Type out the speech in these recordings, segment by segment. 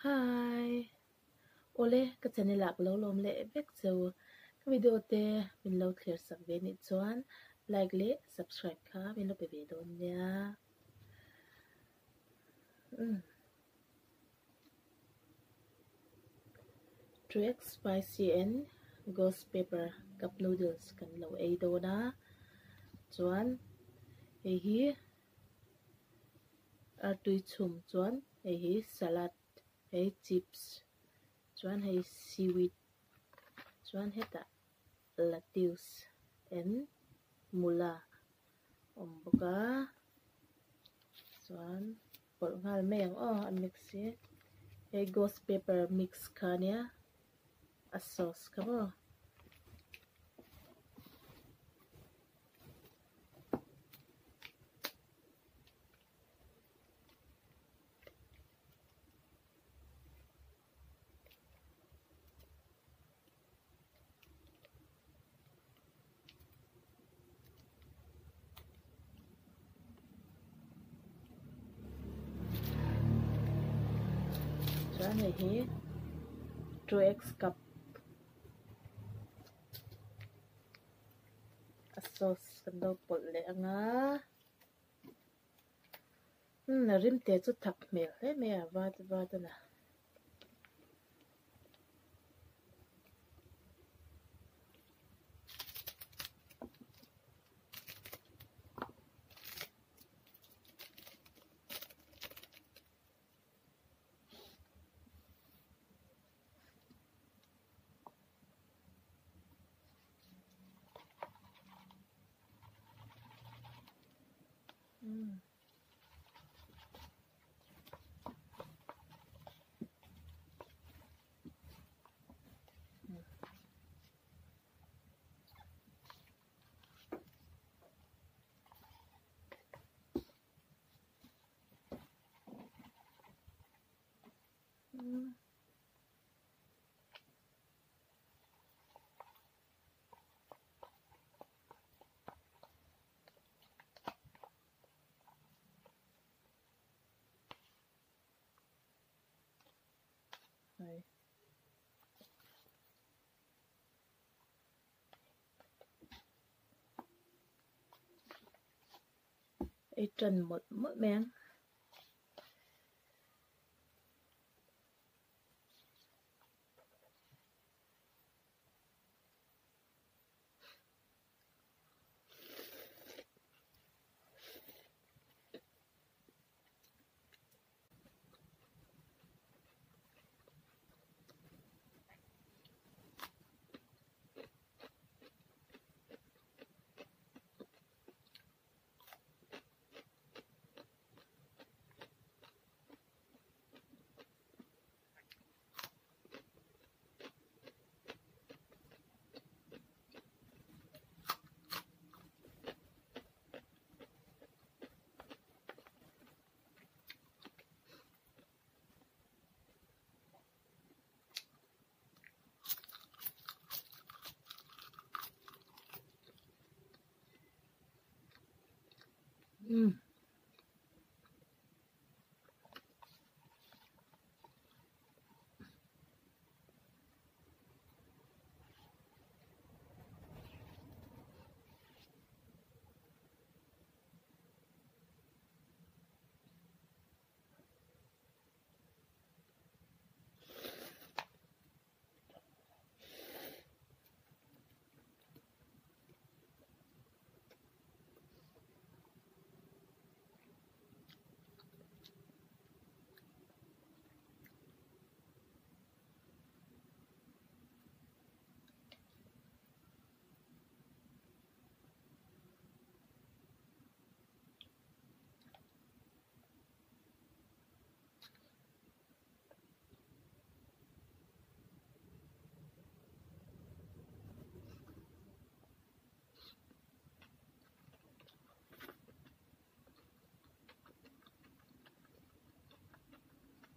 Hi! Awle, ka channel ah ka lo lawm leh vek cheu. Ka video te min lo thlir sak ve nih chuan like leh subscribe kha min lo pe ve dawn nia. Umm. Trek spicy and ghost pepper cup noodles kan lo ei dawn a, chuan hei hi artui chhum chuan hei hi salad hei chips chuan hei seaweed chuan hetah lettuce and mula awm bawk a chuan pawlh nghal mai ang aw a mix hi hei ghost pepper mix kha ania a sauce kha maw. Chuan hei hi 2x cup a sauce kan lo pawlh leh ang a umm a rim te chu thak hmel hle mai a vat vat a na. Hei. Ei tan mawlh mawlh mai ang. Umm.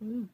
Umm.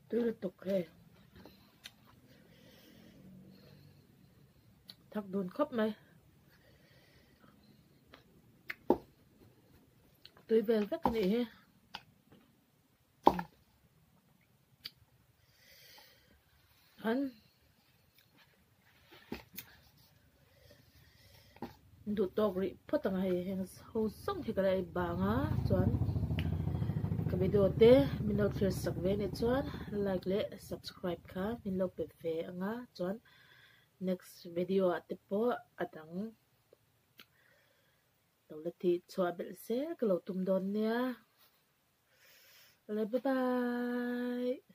Tui lutuk hei. Thak dun khawp mai. Tui vel vek a nih hi. An duh tawk rih phawt ang a hei heng ho zawng hi ka la ei bang a chuan ka video te min lo thlir sak ve anih chuan like leh subscribe kha min lo pe ve ang a chuan next video ah te pawh a dang lo la tih chhuah belh zel ka lo tum dawn nia. Bye bye.